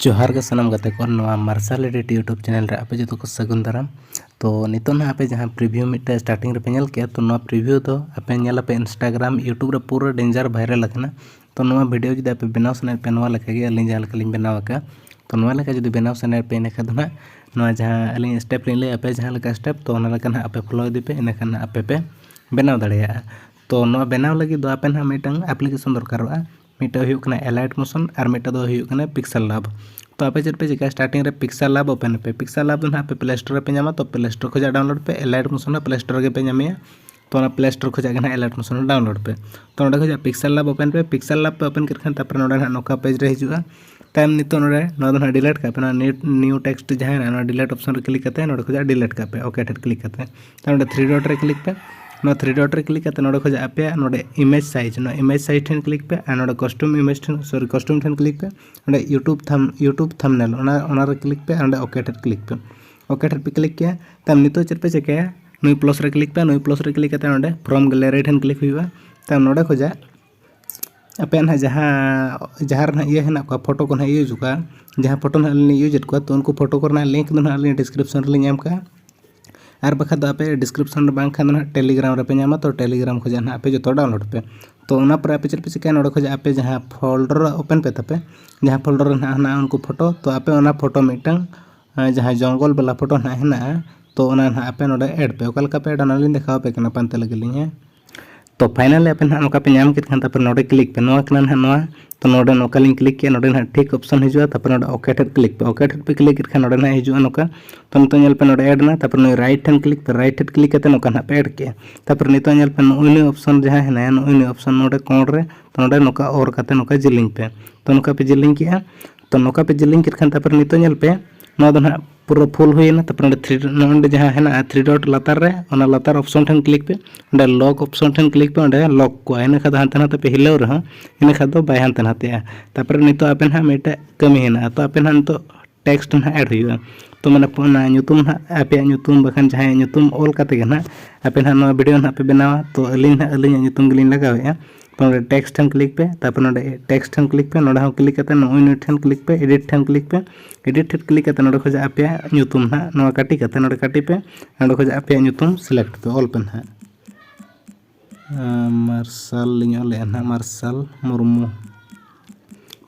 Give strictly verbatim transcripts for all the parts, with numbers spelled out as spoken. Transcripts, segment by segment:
ᱡᱚᱦᱟᱨ ᱜᱮ ᱥᱟᱱᱟᱢ ᱜᱟᱛᱮ ᱠᱚ, ᱱᱚᱣᱟ Martial Edit YouTube channel ᱨᱮ ᱟᱯᱮ ᱡᱚᱛᱚ ᱠᱚ ᱥᱟᱹᱜᱩᱱ ᱫᱟᱨᱟᱢ᱾ ᱛᱚ ᱱᱤᱛᱚᱜ ᱱᱟᱦᱟᱜ ᱟᱯᱮ ᱡᱟᱦᱟᱸ preview ᱢᱤᱫᱴᱮᱱ starting ᱨᱮᱯᱮ ᱧᱮᱞ ᱠᱮᱜᱼᱟ, ᱛᱚ ᱱᱚᱣᱟ preview ᱫᱚ ᱟᱯᱮ ᱧᱮᱞ ᱟᱯᱮ Instagram, YouTube ᱨᱮ ᱯᱩᱨᱟᱹ danger viral ᱟᱠᱟᱱᱟ᱾ ᱛᱚ ᱱᱚᱣᱟ video ᱡᱩᱫᱤ ᱟᱯᱮ ᱵᱮᱱᱟᱣ ᱥᱟᱱᱟᱭᱮᱫ ᱯᱮ ᱱᱚᱣᱟ ᱞᱮᱠᱟ ᱜᱮ ᱟᱹᱞᱤᱧ ᱡᱟᱦᱟᱸ ᱞᱮᱠᱟ ᱞᱤᱧ ᱵᱮᱱᱟᱣ ᱟᱠᱟᱫ, ᱛᱚ ᱱᱚᱣᱟ ᱞᱮᱠᱟ ᱡᱩᱫᱤ ᱵᱮᱱᱟᱣ ᱥᱟᱱᱟᱭᱮᱫ ᱯᱮ ᱤᱱᱟᱹᱠᱷᱟᱱ ᱫᱚ ᱱᱟᱦᱟᱜ ᱱᱚᱣᱟ ᱡᱟᱦᱟᱸ ᱟᱹᱞᱤᱧ step ᱞᱤᱧ ᱞᱟᱹᱭ ᱟᱯᱮ ᱡᱟᱦᱟᱸ ᱞᱮᱠᱟ step, ᱛᱚ ᱚᱱᱟ ᱞᱮᱠᱟ ᱱᱟᱦᱟᱜ ᱟᱯᱮ follow ᱤᱫᱤ ᱯᱮ, ᱤᱱᱟᱹᱠᱷᱟᱱ ᱱᱟᱦᱟᱜ ᱟᱯᱮ ᱯᱮ ᱵᱮᱱᱟᱣ ᱫᱟᱲᱮᱭᱟᱜᱼᱟ᱾ ᱛᱚ ᱱᱚᱣᱟ ᱵᱮᱱᱟᱣ ᱞᱟᱹᱜᱤᱫ ᱫᱚ ᱟᱯᱮ ᱱᱟᱦᱟᱜ ᱢᱤᱫᱴᱟᱝ application ᱫᱚᱨᱠᱟᱨᱚᱜᱼᱟ᱾ ᱢᱤᱫᱴᱟᱝ ᱦᱩᱭᱩᱜ ᱠᱟᱱᱟ Alight Motion ᱟᱨ ᱢᱤᱫᱴᱟᱝ ᱫᱚ ᱦᱩᱭᱩᱜ ᱠᱟᱱᱟ Pixel Lab᱾ ᱛᱚ ᱟᱯᱮ ᱪᱮᱫ ᱯᱮ ᱪᱤᱠᱟᱹᱭᱟ, starting ᱨᱮ Pixel Lab open ᱯᱮ᱾ Pixel Lab ᱫᱚ ᱱᱟᱦᱟᱜ ᱟᱯᱮ Play Store ᱨᱮ ᱯᱮ ᱧᱟᱢᱟ, ᱛᱚ Play Store ᱠᱷᱚᱱᱟᱜ download ᱯᱮ᱾ Alight Motion ᱦᱚᱸ Play Store ᱨᱮᱜᱮ ᱯᱮ ᱧᱟᱢᱮᱭᱟ, ᱛᱚ ᱚᱱᱟ Play Store ᱠᱷᱚᱱᱟᱜ ᱜᱮ ᱱᱟᱦᱟᱜ Alight Motion download ᱯᱮ᱾ ᱛᱚ ᱱᱚᱸᱰᱮ ᱠᱷᱚᱱᱟᱜ Pixel Lab open ᱯᱮ᱾ Pixel Lab ᱯᱮ open ᱠᱮᱫ ᱠᱷᱟᱱ ᱛᱟᱨᱯᱚᱨᱮ ᱱᱚᱸᱰᱮ ᱱᱟᱦᱟᱜ ᱱᱚᱝᱠᱟ page ᱨᱮ ᱦᱤᱡᱩᱜᱼᱟ᱾ ᱛᱟᱭᱚᱢ ᱱᱤᱛᱚᱜ ᱱᱚᱸᱰᱮ ᱱᱚᱣᱟ ᱫᱚ ᱱᱟᱦᱟᱜ delete ᱠᱟᱜ ᱯᱮ, ᱱᱚᱣᱟ new, new text ᱡᱟᱦᱟᱸ ᱦᱮᱱᱟᱜᱼᱟ, ᱱᱚᱣᱟ delete option ᱨᱮ click ᱠᱟᱛᱮ ᱱᱚᱸᱰᱮ ᱠᱷᱚᱱᱟᱜ delete ᱠᱟᱜ ᱯᱮ, OK ᱴᱷᱮᱱ click ᱠᱟᱛᱮ᱾ ᱛᱟᱨ ᱱᱚᱸᱰᱮ three dot ᱨᱮ click ᱯᱮ᱾ ᱱᱚᱣᱟ three dot ᱨᱮ click ᱠᱟᱛᱮ ᱱᱚᱸᱰᱮ ᱠᱷᱚᱱᱟᱜ ᱟᱯᱮᱭᱟᱜ ᱱᱚᱸᱰᱮ image size, ᱱᱚᱣᱟ image size ᱴᱷᱮᱱ click ᱯᱮ ᱟᱨ ᱱᱚᱸᱰᱮ custom image ᱴᱷᱮᱱ, sorry, custom ᱴᱷᱮᱱ click ᱯᱮ᱾ ᱱᱚᱸᱰᱮ YouTube thumb, YouTube thumbnail, ᱚᱱᱟ, ᱚᱱᱟ ᱨᱮ click ᱯᱮ ᱟᱨ ᱱᱚᱸᱰᱮ OK ᱴᱷᱮᱱ click ᱯᱮ᱾ OK ᱴᱷᱮᱱ ᱯᱮ click ᱠᱮᱜᱼᱟ᱾ ᱛᱟᱭᱚᱢ ᱱᱤᱛᱚᱜ ᱪᱮᱫ ᱯᱮ ᱪᱤᱠᱟᱹᱭᱟ, ᱱᱩᱭ plus ᱨᱮ click ᱯᱮ᱾ ᱱᱩᱭ plus ᱨᱮ click ᱠᱟᱛᱮ ᱱᱚᱸᱰᱮ from gallery ᱴᱷᱮᱱ click ᱦᱩᱭᱩᱜᱼᱟ᱾ ᱛᱟᱭᱚᱢ ᱱᱚᱸᱰᱮ ᱠᱷᱚᱱᱟᱜ ᱟᱯᱮᱭᱟᱜ ᱱᱟᱦᱟᱜ ᱡᱟᱦᱟᱸ, ᱡᱟᱦᱟᱸ ᱨᱮ ᱱᱟᱦᱟᱜ ᱤᱭᱟᱹ ᱦᱮᱱᱟᱜ ᱠᱚᱣᱟ, photo ᱠᱚ ᱱᱟᱦᱟᱜ use ᱠᱚᱣᱟ, ᱡᱟᱦᱟᱸ photo ᱱᱟᱦᱟᱜ ᱟᱹᱞᱤᱧ ᱞᱤᱧ use ᱮᱫ ᱠᱚᱣᱟ, ᱛᱚ ᱩᱱᱠᱩ photo ᱠᱚᱨᱮᱱᱟᱜ link ᱫᱚ ᱱᱟᱦᱟᱜ ᱟᱹᱞᱤᱧ description ᱨᱮᱞᱤᱧ ᱮᱢ ᱠᱟᱜᱼᱟ᱾ ᱟᱨ ᱵᱟᱠᱷᱟᱡ ᱫᱚ ᱟᱯᱮ description ᱨᱮ ᱵᱟᱝᱠᱷᱟᱱ ᱫᱚ ᱱᱟᱦᱟᱜ Telegram ᱨᱮᱯᱮ ᱧᱟᱢᱟ, ᱛᱚ Telegram ᱠᱷᱚᱱᱟᱜ ᱱᱟᱦᱟᱜ ᱟᱯᱮ ᱡᱚᱛᱚ download ᱯᱮ᱾ ᱛᱚ ᱚᱱᱟ ᱯᱚᱨᱮ ᱟᱯᱮ ᱪᱮᱫ ᱯᱮ ᱪᱤᱠᱟᱹᱭᱟ, ᱱᱚᱸᱰᱮ ᱠᱷᱚᱱᱟᱜ ᱟᱯᱮ ᱡᱟᱦᱟᱸ folder open ᱯᱮ ᱛᱟᱯᱮ, ᱡᱟᱦᱟᱸ folder ᱨᱮ ᱱᱟᱦᱟᱜ ᱦᱮᱱᱟᱜᱼᱟ ᱩᱱᱠᱩ photo, ᱛᱚ ᱟᱯᱮ ᱚᱱᱟ photo ᱢᱤᱫᱴᱟᱝ, ᱟᱸ, ᱡᱟᱦᱟᱸ ᱡᱚᱝᱜᱚᱞ ᱵᱟᱞᱟ photo ᱱᱟᱦᱟᱜ ᱦᱮᱱᱟᱜᱼᱟ, ᱛᱚ ᱚᱱᱟ ᱱᱟᱦᱟᱜ ᱟᱯᱮ ᱱᱚᱸᱰᱮ add ᱯᱮ᱾ ᱚᱠᱟ ᱞᱮᱠᱟ ᱯᱮ add ᱟ, ᱚᱱᱟ ᱞᱤᱧ ᱫᱮᱠᱷᱟᱣ ᱟᱯᱮ ᱠᱟᱱᱟ, ᱯᱟᱱᱛᱮ ᱞᱟᱹᱜᱤᱫ ᱞᱤᱧ, ᱦᱮᱸ᱾ ᱛᱚ finally ᱟᱯᱮ ᱱᱟᱦᱟᱜ ᱱᱚᱝᱠᱟ ᱯᱮ ᱧᱟᱢ ᱠᱮᱫ ᱠᱷᱟᱱ, ᱛᱟᱨᱯᱚᱨᱮ ᱱᱚᱸᱰᱮ click ᱯᱮ᱾ ᱱᱚᱣᱟ ᱠᱟᱱᱟ ᱱᱟᱦᱟᱜ ᱱᱚᱣᱟ᱾ ᱛᱚ ᱱᱚᱸᱰᱮ ᱱᱚᱝᱠᱟ ᱞᱤᱧ click ᱠᱮᱜᱼᱟ, ᱱᱚᱸᱰᱮ ᱱᱟᱦᱟᱜ ᱴᱷᱤᱠ option ᱦᱤᱡᱩᱜᱼᱟ, ᱛᱟᱨᱯᱚᱨᱮ ᱱᱚᱸᱰᱮ OK ᱴᱷᱮᱱ click ᱯᱮ᱾ OK ᱴᱷᱮᱱ ᱯᱮ click ᱠᱮᱫ ᱠᱷᱟᱱ ᱱᱚᱸᱰᱮ ᱱᱟᱦᱟᱜ ᱦᱤᱡᱩᱜᱼᱟ ᱱᱚᱝᱠᱟ᱾ ᱛᱚ ᱱᱤᱛᱚᱜ ᱧᱮᱞ ᱯᱮ ᱱᱚᱸᱰᱮ add ᱮᱱᱟ, ᱛᱟᱨᱯᱚᱨᱮ ᱱᱩᱭ right ᱴᱷᱮᱱ click ᱯᱮ᱾ Right ᱴᱷᱮᱱ click ᱠᱟᱛᱮ ᱱᱚᱝᱠᱟ ᱱᱟᱦᱟᱜ ᱯᱮ add ᱠᱮᱜᱼᱟ᱾ ᱛᱟᱨᱯᱚᱨᱮ ᱱᱤᱛᱚᱜ ᱧᱮᱞ ᱯᱮ ᱱᱚᱜᱼᱚᱭ ᱱᱩᱭ option ᱡᱟᱦᱟᱸ ᱦᱮᱱᱟᱭᱟ, ᱱᱚᱜᱼᱚᱭ ᱱᱩᱭ option ᱱᱚᱸᱰᱮ ᱠᱚᱬ ᱨᱮ, ᱛᱚ ᱱᱚᱸᱰᱮ ᱱᱚᱝᱠᱟ ᱚᱨ ᱠᱟᱛᱮ ᱱᱚᱝᱠᱟ ᱡᱮᱞᱮᱧ ᱯᱮ᱾ ᱛᱚ ᱱᱚᱝᱠᱟ ᱯᱮ ᱡᱮᱞᱮᱧ ᱠᱮᱜᱼᱟ᱾ ᱛᱚ ᱱᱚᱝᱠᱟ ᱯᱮ ᱡᱮᱞᱮᱧ ᱠᱮᱫ ᱠᱷᱟᱱ ᱛᱟᱨᱯᱚᱨᱮ ᱱᱤᱛᱚᱜ ᱧᱮᱞ ᱯᱮ ᱱᱚᱣᱟ ᱫᱚ ᱱᱟᱦᱟᱜ ᱯᱩᱨᱟᱹ full ᱦᱩᱭᱮᱱᱟ᱾ ᱛᱟᱨᱯᱚᱨᱮ ᱱᱚᱸᱰᱮ three, ᱱᱚᱜᱼᱚᱭ ᱱᱚᱸᱰᱮ ᱡᱟᱦᱟᱸ ᱦᱮᱱᱟᱜᱼᱟ three dot ᱞᱟᱛᱟᱨ ᱨᱮ, ᱚᱱᱟ ᱞᱟᱛᱟᱨ option ᱴᱷᱮᱱ click ᱯᱮ, ᱚᱸᱰᱮ lock option ᱴᱷᱮᱱ click ᱯᱮ, ᱚᱸᱰᱮ lock ᱠᱚᱜᱼᱟ᱾ ᱤᱱᱟᱹ ᱠᱷᱟᱱ ᱫᱚ ᱦᱟᱱᱛᱮ ᱱᱟᱛᱮ ᱯᱮ ᱦᱤᱞᱟᱹᱣ ᱨᱮᱦᱚᱸ, ᱤᱱᱟᱹ ᱠᱷᱟᱱ ᱫᱚ ᱵᱟᱭ ᱦᱟᱱᱛᱮ ᱱᱟᱛᱮᱜᱼᱟ᱾ ᱛᱟᱨᱯᱚᱨᱮ ᱱᱤᱛᱚᱜ ᱟᱯᱮ ᱱᱟᱦᱟᱜ ᱢᱤᱫᱴᱮᱡ ᱠᱟᱹᱢᱤ ᱦᱮᱱᱟᱜᱼᱟ᱾ ᱛᱚ ᱟᱯᱮ ᱱᱟᱦᱟᱜ ᱱᱤᱛᱚᱜ text ᱱᱟᱦᱟᱜ add ᱦᱩᱭᱩᱜᱼᱟ᱾ ᱛᱚ ᱢᱟᱱᱮ ᱚᱱᱟ ᱧᱩᱛᱩᱢ ᱱᱟᱦᱟᱜ, ᱟᱯᱮᱭᱟᱜ ᱧᱩᱛᱩᱢ ᱵᱟᱠᱷᱟᱱ ᱡᱟᱦᱟᱸᱭᱟᱜ ᱧᱩᱛᱩᱢ ᱚᱞ ᱠᱟᱛᱮ ᱜᱮ ᱱᱟᱦᱟᱜ ᱟᱯᱮ ᱱᱟᱦᱟᱜ ᱱᱚᱣᱟ video ᱱᱟᱦᱟᱜ ᱯᱮ ᱵᱮᱱᱟᱣᱟ᱾ ᱛᱚ ᱟᱹᱞᱤᱧ ᱱᱟᱦᱟᱜ ᱟᱹᱞᱤᱧᱟᱜ ᱧᱩᱛᱩᱢ ᱜᱮᱞᱤᱧ ᱞᱟᱜᱟᱣᱮᱫᱼᱟ᱾ ᱛᱚ ᱱᱚᱰᱮ ᱴᱮᱠᱥᱴ ᱴᱷᱮᱱ ᱠᱞᱤᱠ ᱯᱮ, ᱛᱟᱨᱯᱚᱨ ᱱᱚᱰᱮ ᱴᱮᱠᱥᱴ ᱴᱷᱮᱱ ᱠᱞᱤᱠ ᱯᱮ, ᱱᱚᱰᱮ ᱦᱚᱸ ᱠᱞᱤᱠ ᱠᱟᱛᱮ ᱱᱚᱜᱼᱚᱭ ᱱᱩᱭ ᱴᱷᱮᱱ ᱠᱞᱤᱠ ᱯᱮ, ᱮᱰᱤᱴ ᱴᱷᱮᱱ ᱠᱞᱤᱠ ᱯᱮ, ᱮᱰᱤᱴ ᱴᱷᱮᱱ ᱠᱞᱤᱠ ᱠᱟᱛᱮ ᱱᱚᱰᱮ ᱠᱷᱚᱱᱟᱜ ᱟᱯᱮᱭᱟᱜ ᱧᱩᱛᱩᱢ ᱱᱟᱦᱟᱜ ᱱᱚᱣᱟ ᱠᱟᱹᱴᱤ ᱠᱟᱛᱮ ᱱᱚᱰᱮ ᱠᱟᱹᱴᱤ ᱯᱮ, ᱱᱚᱰᱮ ᱠᱷᱚᱱᱟᱜ ᱟᱯᱮᱭᱟᱜ ᱧᱩᱛᱩᱢ ᱥᱤᱞᱮᱠᱴ ᱯᱮ, ᱚᱞ ᱯᱮ ᱱᱟᱦᱟᱜ᱾ ᱟᱸ, ᱢᱟᱨᱥᱟᱞ ᱞᱤᱧ ᱚᱞᱮᱜᱼᱟ ᱱᱟᱦᱟᱜ, ᱢᱟᱨᱥᱟᱞ ᱢᱩᱨᱢᱩ᱾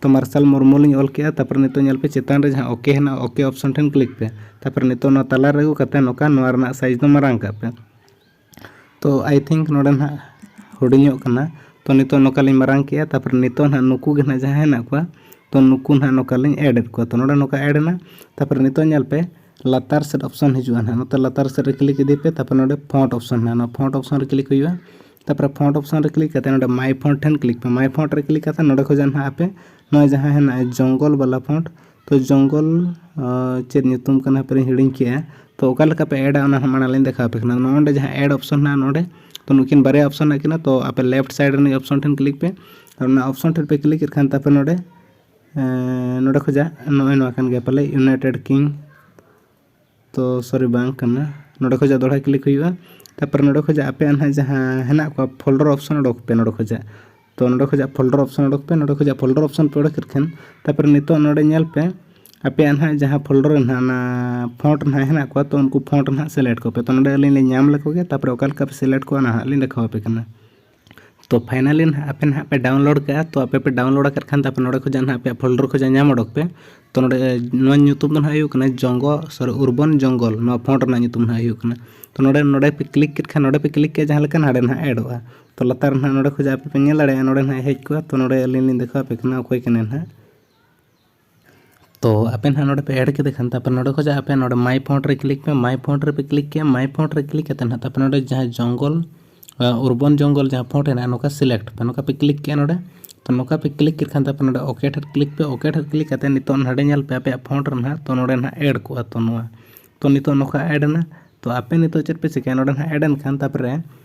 ᱛᱚ ᱢᱟᱨᱥᱟᱞ ᱢᱩᱨᱢᱩ ᱞᱤᱧ ᱚᱞ ᱠᱮᱜᱼᱟ᱾ ᱛᱟᱨᱯᱚᱨᱮ ᱱᱤᱛᱚᱜ ᱧᱮᱞ ᱯᱮ ᱪᱮᱛᱟᱱ ᱨᱮ ᱡᱟᱦᱟᱸ ᱳᱠᱮ ᱦᱮᱱᱟᱜᱼᱟ, ᱳᱠᱮ ᱚᱯᱥᱚᱱ ᱴᱷᱮᱱ ᱠᱞᱤᱠ ᱯᱮ᱾ ᱛᱟᱨᱯᱚᱨᱮ ᱱᱤᱛᱚᱜ ᱱᱚᱣᱟ ᱛᱟᱞᱟ ᱨᱮ ᱟᱹᱜᱩ ᱠᱟᱛᱮ ᱱᱚᱝᱠᱟ ᱱᱚᱣᱟ ᱨᱮᱱᱟᱜ ᱥᱟᱭᱤᱡᱽ ᱫᱚ ᱢᱟᱨᱟᱝ ᱠᱟᱜ ᱯᱮ᱾ ᱛᱚ ᱟᱭ ᱛᱷᱤᱝᱠ ᱱᱚᱰᱮ ᱱᱟᱦᱟᱜ ᱦᱩᱰᱤᱧᱚᱜ ᱠᱟᱱᱟ᱾ ᱛᱚ ᱱᱤᱛᱚᱜ ᱱᱚᱝᱠᱟ ᱞᱤᱧ ᱢᱟᱨᱟᱝ ᱠᱮᱜᱼᱟ᱾ ᱛᱟᱨᱯᱚᱨᱮ ᱱᱤᱛᱚᱜ ᱱᱟᱦᱟᱜ ᱱᱩᱠᱩ ᱜᱮ ᱱᱟᱦᱟᱜ ᱡᱟᱦᱟᱸ ᱦᱮᱱᱟᱜ ᱠᱚᱣᱟ, ᱛᱚ ᱱᱩᱠᱩ ᱱᱟᱦᱟᱜ ᱱᱚᱝᱠᱟ ᱞᱤᱧ ᱮᱰ ᱮᱫ ᱠᱚᱣᱟ᱾ ᱛᱚ ᱱᱚᱰᱮ ᱱᱚᱝᱠᱟ ᱮᱰ ᱮᱱᱟ᱾ ᱛᱟᱨᱯᱚᱨᱮ ᱱᱤᱛᱚᱜ ᱧᱮᱞ ᱯᱮ ᱞᱟᱛᱟᱨ ᱥᱮᱫ ᱚᱯᱥᱚᱱ ᱦᱤᱡᱩᱜᱼᱟ ᱱᱟᱦᱟᱜ, ᱱᱚᱛᱮ ᱞᱟᱛᱟᱨ ᱥᱮᱫ ᱨᱮ ᱠᱞᱤᱠ ᱤᱫᱤ ᱯᱮ᱾ ᱛᱟᱨᱯᱚᱨᱮ ᱱᱚᱰᱮ ᱯᱷᱚᱱᱴ ᱚᱯᱥᱚᱱ ᱦᱮᱱᱟᱜᱼᱟ, ᱱᱚᱣᱟ ᱯᱷᱚᱱᱴ ᱚᱯᱥᱚᱱ ᱨᱮ ᱠᱞᱤᱠ ᱦᱩᱭᱩᱜᱼᱟ᱾ ᱛᱟᱨᱯᱚᱨᱮ ᱯᱷᱚᱱᱴ ᱚᱯᱥᱚᱱ ᱨᱮ ᱠᱞᱤᱠ ᱠᱟᱛᱮ ᱱᱚᱰᱮ ᱢᱟᱭ ᱯᱷᱚᱱᱴ ᱴᱷᱮᱱ ᱠᱞᱤᱠ ᱯᱮ᱾ ᱢᱟᱭ ᱯᱷᱚᱱᱴ ᱨᱮ ᱠᱞᱤᱠ ᱠᱟᱛᱮ ᱱᱚᱰᱮ ᱠᱷᱚᱱᱟᱜ ᱱᱟᱦᱟᱜ ᱟᱯᱮ ᱱᱚᱣᱟ ᱡᱟᱦᱟᱸ ᱦᱮᱱᱟᱜᱼᱟ ᱡᱚᱝᱜᱚᱞ ᱵᱟᱞᱟ ᱯᱷᱚᱱᱴ, ᱛᱚ ᱡᱚᱝᱜᱚᱞ, ᱟᱸ, ᱪᱮᱫ ᱧᱩᱛᱩᱢ ᱠᱟᱱᱟ ᱦᱟᱯᱮ ᱞᱤᱧ ᱦᱤᱲᱤᱧ ᱠᱮᱜᱼᱟ᱾ ᱛᱚ ᱚᱠᱟ ᱞᱮᱠᱟ ᱯᱮ ᱮᱰᱟ ᱚᱱᱟ ᱦᱚᱸ ᱢᱟᱲᱟᱝ ᱞᱤᱧ ᱫᱮᱠᱷᱟᱣ ᱟᱯᱮ ᱠᱟᱱᱟ᱾ ᱱᱚᱜᱼᱚ ᱱᱚᱰᱮ ᱡᱟᱦᱟᱸ ᱮᱰ ᱚᱯᱥᱚᱱ ᱦᱮᱱᱟᱜᱼᱟ ᱱᱚᱰᱮ, ᱛᱚ ᱱᱩᱠᱤᱱ ᱵᱟᱨᱭᱟ ᱚᱯᱥᱚᱱ ᱦᱮᱱᱟᱜ ᱠᱤᱱᱟ᱾ ᱛᱚ ᱟᱯᱮ ᱞᱮᱯᱷᱴ ᱥᱟᱭᱤᱰ ᱨᱤᱱᱤᱡ ᱚᱯᱥᱚᱱ ᱴᱷᱮᱱ ᱠᱞᱤᱠ ᱯᱮ᱾ ᱟᱨ ᱚᱱᱟ ᱚᱯᱥᱚᱱ ᱴᱷᱮᱱ ᱯᱮ ᱠᱞᱤᱠ ᱠᱮᱫ ᱠᱷᱟᱱ ᱛᱟᱨᱯᱚᱨᱮ ᱱᱚᱰᱮ, ᱮᱸ, ᱱᱚᱰᱮ ᱠᱷᱚᱱᱟᱜ ᱱᱚᱜᱼᱚᱭ ᱱᱚᱣᱟ ᱠᱟᱱ ᱜᱮᱭᱟ ᱯᱟᱞᱮ, ᱤᱭᱩᱱᱟᱭᱴᱮᱰ ᱠᱤᱝ, ᱛᱚ ᱥᱚᱨᱤ ᱵᱟᱝ ᱠᱟᱱᱟ, ᱱᱚᱰᱮ ᱠᱷᱚᱱᱟᱜ ᱫᱚᱦᱲᱟ ᱠᱞᱤᱠ ᱦᱩᱭᱩᱜᱼᱟ᱾ ᱛᱟᱨᱯᱚᱨᱮ ᱱᱚᱰᱮ ᱠᱷᱚᱱᱟᱜ ᱟᱯᱮᱭᱟᱜ ᱱᱟᱦᱟᱜ ᱡᱟᱦᱟᱸ ᱦᱮᱱᱟᱜ ᱠᱚᱣᱟ ᱯᱷᱳᱞᱰᱟᱨ ᱚᱯᱥᱚᱱ ᱚᱰᱚᱠ ᱯᱮ ᱱᱚᱰᱮ ᱠᱷᱚᱱᱟᱜ᱾ ᱛᱚ ᱱᱚᱰᱮ ᱠᱷᱚᱱᱟᱜ ᱯᱷᱳᱞᱰᱟᱨ ᱚᱯᱥᱚᱱ ᱚᱰᱚᱠ ᱯᱮ, ᱱᱚᱰᱮ ᱠᱷᱚᱱᱟᱜ ᱯᱷᱳᱞᱰᱟᱨ ᱚᱯᱥᱚᱱ ᱯᱮ ᱚᱰᱚᱠ ᱠᱮᱫ ᱠᱷᱟᱱ ᱛᱟᱨᱯᱚᱨᱮ ᱱᱤᱛᱚᱜ ᱱᱚᱰᱮ ᱧᱮᱞ ᱯᱮ ᱟᱯᱮᱭᱟᱜ ᱱᱟᱦᱟᱜ ᱡᱟᱦᱟᱸ ᱯᱷᱳᱞᱰᱟᱨ ᱨᱮ ᱱᱟᱦᱟᱜ ᱚᱱᱟ ᱯᱷᱚᱱᱴ ᱱᱟᱦᱟᱜ ᱦᱮᱱᱟᱜ ᱠᱚᱣᱟ, ᱛᱚ ᱩᱱᱠᱩ ᱯᱷᱚᱱᱴ ᱱᱟᱦᱟᱜ ᱥᱤᱞᱮᱠᱴ ᱠᱚᱯᱮ᱾ ᱛᱚ ᱱᱚᱰᱮ ᱟᱹᱞᱤᱧ ᱞᱤᱧ ᱧᱟᱢ ᱞᱮᱠᱚ ᱜᱮ, ᱛᱟᱨᱯᱚᱨᱮ ᱚᱠᱟ ᱞᱮᱠᱟ ᱯᱮ ᱥᱤᱞᱮᱠᱴ ᱠᱚᱣᱟ ᱱᱟᱦᱟᱜ ᱞᱤᱧ ᱫᱮᱠᱷᱟᱣ ᱟᱯᱮ ᱠᱟᱱᱟ᱾ ᱛᱚ ᱯᱷᱟᱭᱱᱟᱞᱤ ᱱᱟᱦᱟᱜ ᱟᱯᱮ ᱱᱟᱦᱟᱜ ᱯᱮ ᱰᱟᱣᱩᱱᱞᱳᱰ ᱠᱟᱜᱼᱟ᱾ ᱛᱚ ᱟᱯᱮ ᱯᱮ ᱰᱟᱣᱩᱱᱞᱳᱰ ᱟᱠᱟᱫ ᱠᱷᱟᱱ ᱛᱟᱨᱯᱚᱨᱮ ᱱᱚᱰᱮ ᱠᱷᱚᱱᱟᱜ ᱱᱟᱦᱟᱜ ᱟᱯᱮᱭᱟᱜ ᱯᱷᱳᱞᱰᱟᱨ ᱠᱷᱚᱱᱟᱜ ᱧᱟᱢ ᱚᱰᱚᱠ ᱯᱮ᱾ ᱛᱚ ᱱᱚᱰᱮ ᱱᱚᱣᱟ ᱧᱩᱛᱩᱢ ᱫᱚ ᱱᱟᱦᱟᱜ ᱦᱩᱭᱩᱜ ᱠᱟᱱᱟ ᱡᱚᱝᱜᱚ, ᱥᱚᱨᱤ, ᱩᱨᱵᱚᱱ ᱡᱚᱝᱜᱚᱞ, ᱱᱚᱣᱟ ᱯᱷᱚᱱᱴ ᱨᱮᱱᱟᱜ ᱧᱩᱛᱩᱢ ᱱᱟᱦᱟᱜ ᱦᱩᱭᱩᱜ ᱠᱟᱱᱟ᱾ ᱛᱚ ᱱᱚᱰᱮ, ᱱᱚᱰᱮ ᱯᱮ ᱠᱞᱤᱠ ᱠᱮᱫ ᱠᱷᱟᱱ, ᱱᱚᱰᱮ ᱯᱮ ᱠᱞᱤᱠ ᱠᱮᱫ ᱡᱟᱦᱟᱸ ᱞᱮᱠᱟ ᱱᱚᱰᱮ ᱱᱟᱦᱟᱜ ᱮᱰᱚᱜᱼᱟ᱾ ᱛᱚ ᱞᱟᱛᱟᱨ ᱨᱮ ᱱᱟᱦᱟᱜ ᱱᱚᱰᱮ ᱠᱷᱚᱱᱟᱜ ᱟᱯᱮ ᱯᱮ ᱧᱮᱞ ᱫᱟᱲᱮᱭᱟᱜᱼᱟ, ᱱᱚᱰᱮ ᱱᱟᱦᱟᱜ ᱦᱮᱡ ᱠᱚᱜᱼᱟ᱾ ᱛᱚ ᱱᱚᱰᱮ ᱟᱹᱞᱤᱧ ᱞᱤᱧ ᱫᱮᱠᱷᱟᱣ ᱟᱯᱮ ᱠᱟᱱᱟ ᱚᱠᱚᱭ ᱠᱟᱱᱟᱭ ᱱᱟᱦᱟᱜ᱾ ᱛᱚ ᱟᱯᱮ ᱱᱟᱦᱟᱜ ᱱᱚᱰᱮ ᱯᱮ ᱮᱰ ᱠᱮᱫᱮ ᱠᱷᱟᱱ ᱛᱟᱨᱯᱚᱨᱮ ᱱᱚᱰᱮ ᱠᱷᱚᱱᱟᱜ ᱟᱯᱮ ᱱᱚᱰᱮ ᱢᱟᱭ ᱯᱷᱚᱱᱴ ᱨᱮ ᱠᱞᱤᱠ ᱯᱮ᱾ ᱢᱟᱭ ᱯᱷᱚᱱᱴ ᱨᱮᱯᱮ ᱠᱞᱤᱠ ᱠᱮᱜᱼᱟ, ᱢᱟᱭ ᱯᱷᱚᱱᱴ ᱨᱮ ᱠᱞᱤᱠ ᱠᱟᱛᱮ ᱱᱟᱦᱟᱜ ᱛᱟᱨᱯᱚᱨᱮ ᱱᱚᱰᱮ ᱡᱟᱦᱟᱸ ᱡᱚᱝᱜᱚᱞ, ᱟᱸ, ᱩᱨᱵᱚᱱ ᱡᱚᱝᱜᱚᱞ ᱡᱟᱦᱟᱸ ᱯᱷᱚᱱᱴ ᱦᱮᱱᱟᱜᱼᱟ ᱱᱚᱝᱠᱟ ᱥᱤᱞᱮᱠᱴ ᱯᱮ, ᱱᱚᱝᱠᱟ ᱯᱮ ᱠᱞᱤᱠ ᱠᱮᱜᱼᱟ ᱱᱚᱰᱮ᱾ ᱛᱚ ᱱᱚᱝᱠᱟ ᱯᱮ ᱠᱞᱤᱠ ᱠᱮᱫ ᱠᱷᱟᱱ ᱛᱟᱨᱯᱚᱨᱮ ᱱᱚᱰᱮ ᱳᱠᱮ ᱴᱷᱮᱱ ᱠᱞᱤᱠ ᱯᱮ᱾ ᱳᱠᱮ ᱴᱷᱮᱱ ᱠᱞᱤᱠ ᱠᱟᱛᱮ ᱱᱤᱛᱚᱜ ᱱᱚᱰᱮ ᱧᱮᱞ ᱯᱮ ᱟᱯᱮᱭᱟᱜ ᱯᱷᱚᱱᱴ ᱨᱮ ᱱᱟᱦᱟᱜ, ᱛᱚ ᱱᱚᱰᱮ ᱱᱟᱦᱟᱜ ᱮᱰ ᱠᱚᱜᱼᱟ᱾ ᱛᱚ ᱱᱚᱣᱟ, ᱛᱚ ᱱᱤᱛᱚᱜ ᱱᱚᱝᱠᱟ ᱮᱰ ᱮᱱᱟ᱾ ᱛᱚ ᱟᱯᱮ ᱱᱤᱛᱚᱜ ᱪᱮᱫ ᱯᱮ ᱪᱤᱠᱟᱹᱭᱟ, ᱱᱚᱰᱮ ᱱᱟᱦᱟᱜ ᱮᱰ ᱮᱱ ᱠᱷᱟᱱ ᱛᱟᱨᱯᱚᱨᱮ